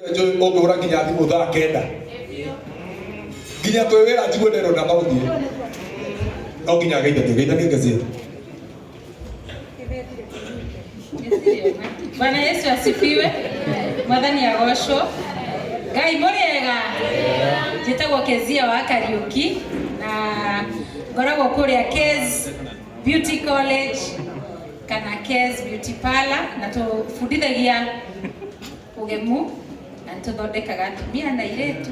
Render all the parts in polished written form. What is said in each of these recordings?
Njũĩ ũngĩhũra nginya thimũ thaa kenda nginya twĩ wĩra njigue ndĩrona maũthiĩ no nginya ageithanie geithanie Kezia. Bwana Yesu asifiwe. Mwathani agocwo. Ngai mũrĩega. Njĩtagwo Kezia wa Kariuki na ngoragwo kũrĩa Kez Beauty College kana Kez Beauty Parlor na tũbundithagia ũgemu na nĩtũthondekaga atumia na airĩtu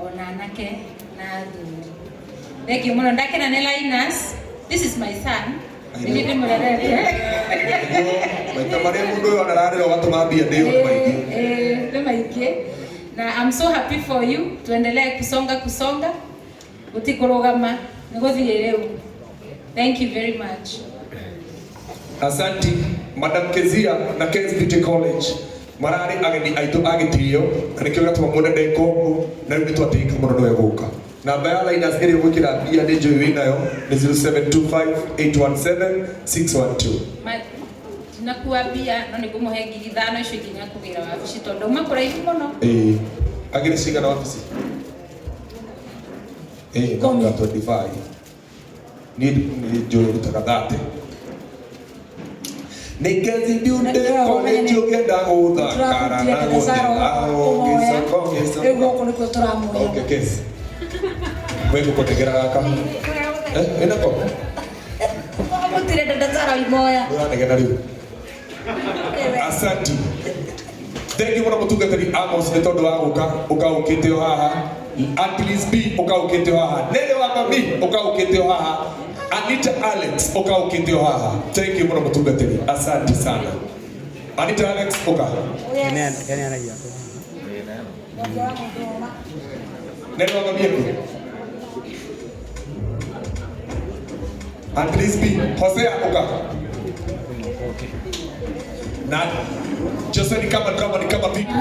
ona anake na athuri. Thank you mũno. Ndakena nĩ Linus. This is my son. Nĩ ndĩmũrerete. Maita marĩa mũndũ ũyũ anararĩra ũgatũma mbia ndĩyo nĩ maingĩ. Nĩ maingĩ. Na I'm so happy for you. Tuendelee kusonga kusonga. Gũtikũrũgama nĩ gũthiĩ rĩu. Thank you very much. Asanti Madam Kezia na Kez Beauty College mararĩ ageni aitũ a gĩtĩo na nĩkĩo gĩatũma muone ndeka ũguo na rĩu nĩtwatĩĩka mũno nĩwe gũka. Namba ya Linus ĩrĩa ũgwĩkĩra mbia nĩ njũĩ wĩnayo nĩ 0725 817 612. Ndinakua mbia no nĩ ngũmũhe 5,000 icio ingĩ nyakũgĩra wabici tondũ ndauma kũraihu mũno. Ĩĩ. Angĩ nĩ cigana wabici? Ĩĩ, no 25. Niĩ nĩ njũĩ rutaga 30. Nĩ Kezi Beauty College ũngĩenda gũthakara na gũthera gĩcoko Rĩu gĩcoko. gũkũ nĩkuo tũramuoya. Okay, Kezi. Wewe gũkũnengera gaka. Eh, ĩnako? Mũtire dada Sara imoya. Nĩũranegena rĩu. Asante. Thank you mũno mũtungatĩri Amos nĩ tondũ wa gũka ũkaũkĩte o haha. Aunt Liz B ũkaũkĩte o haha. Nene wa mami ũkaũkĩte o haha. Anita Alex ũkaũkĩte o haha. Thank you mũno mũtungatĩri. Asante sana. Anita Alex ũka. Nene wa mami eku. Aunt Liz B Hosea ũka. Na Jose ni kama drama ni kama vipi.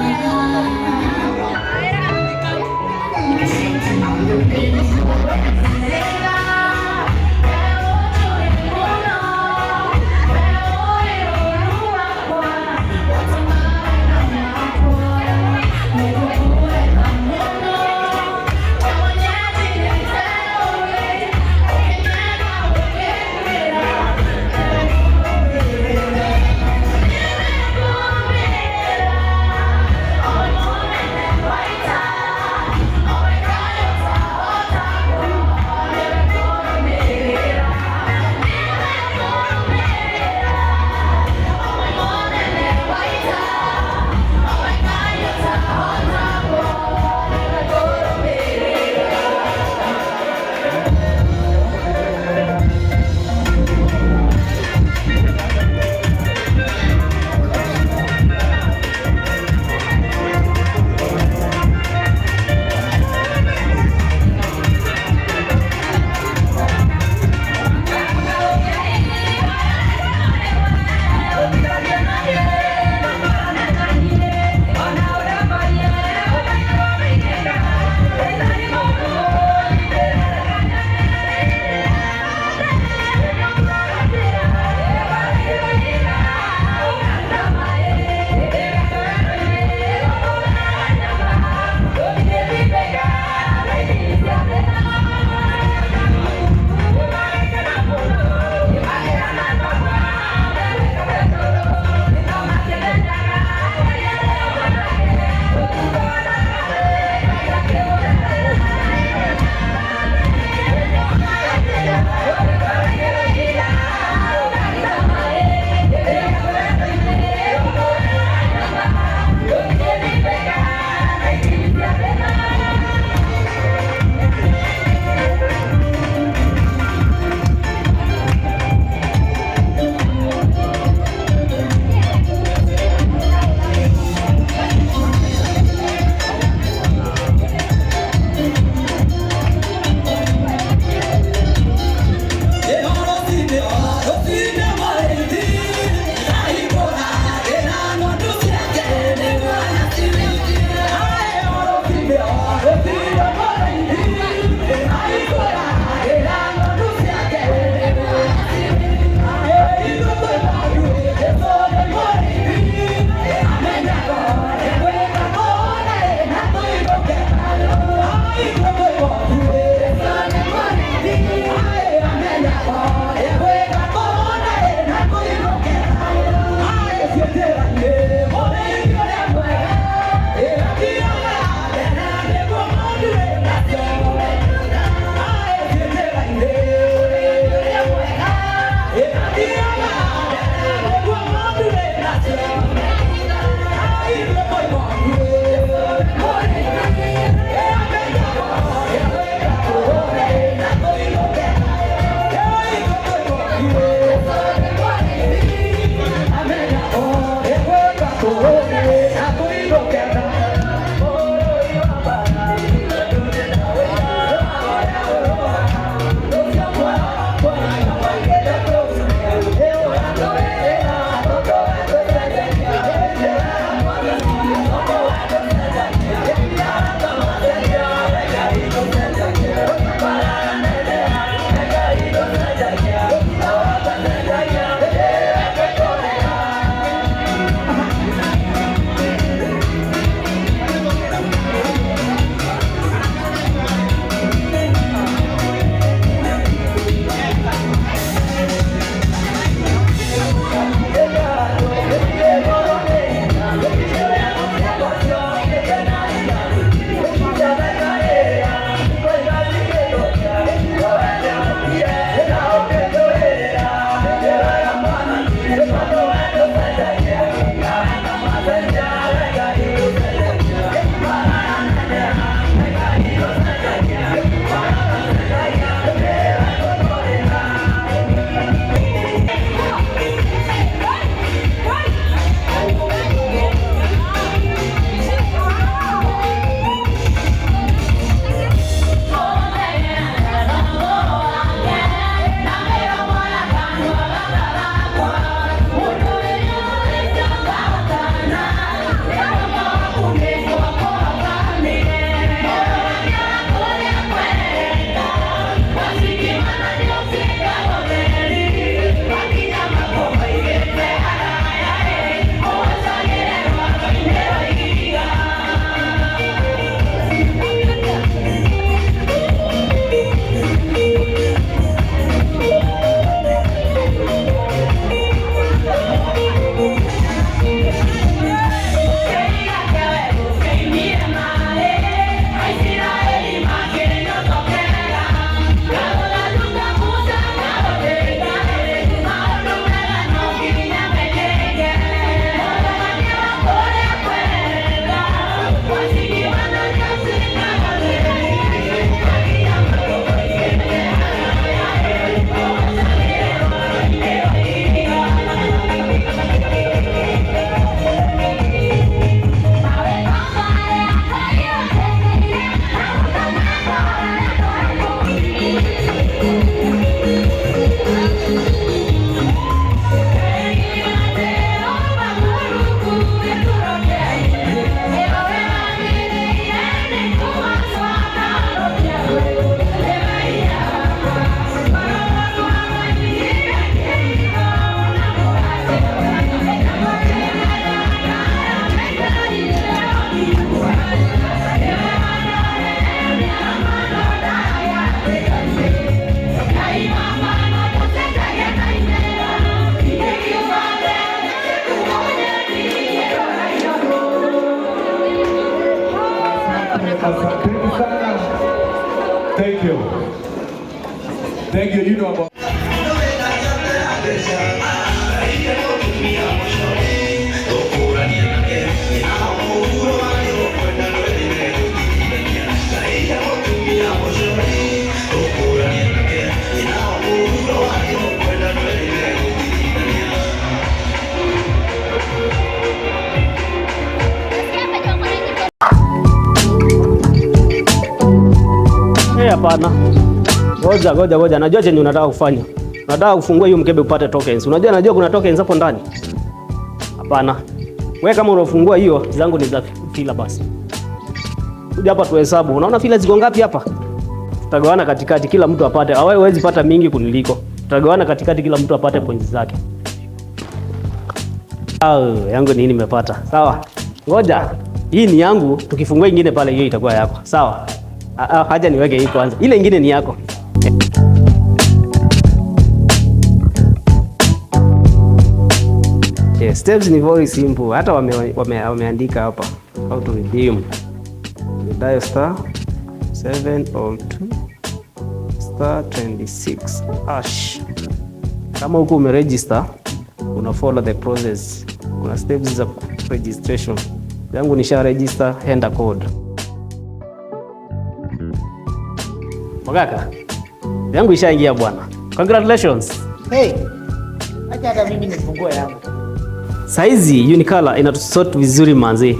Asanteni sana. Thank you. Thank you. You know about Eh, hapana. Ngoja, ngoja, ngoja. Najua chenye unataka kufanya. Unataka kufungua hiyo mkebe upate tokens. Unajua, najua kuna tokens hapo ndani. Hapana. Wewe kama unafungua hiyo, zangu ni za filler basi. Kuja hapa tuhesabu. Unaona filler ziko ngapi hapa? Tutagawana katikati, kila mtu apate. Wewe huwezi pata mingi kuniliko. Tutagawana katikati, kila mtu apate points zake. Au, yangu ni nimepata. Sawa. Ngoja. Hii ni yangu, tukifungua ingine pale hiyo itakuwa yako. Sawa. Ah, ah, haja niweke hii kwanza. Ile ingine ni yako. Yeah, steps ni very simple. Hata wameandika hapa how to redeem. You dial *702*26#. Kama huko umeregister, una follow the process. Kuna steps za registration. Yangu nisha register, enter code. Mogaka, yangu ishaingia bwana. Congratulations. Hey, acha hata mimi nifungue yangu. Saizi Unicolor inatusort vizuri manzi.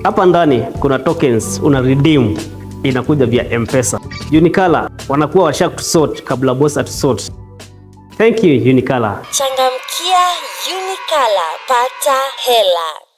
Hapa ndani kuna tokens una redeem inakuja via M-Pesa. Unicolor wanakuwa washa kutusort kabla boss atusort. Thank you, Unicolor. Changamkia Unicolor, pata hela.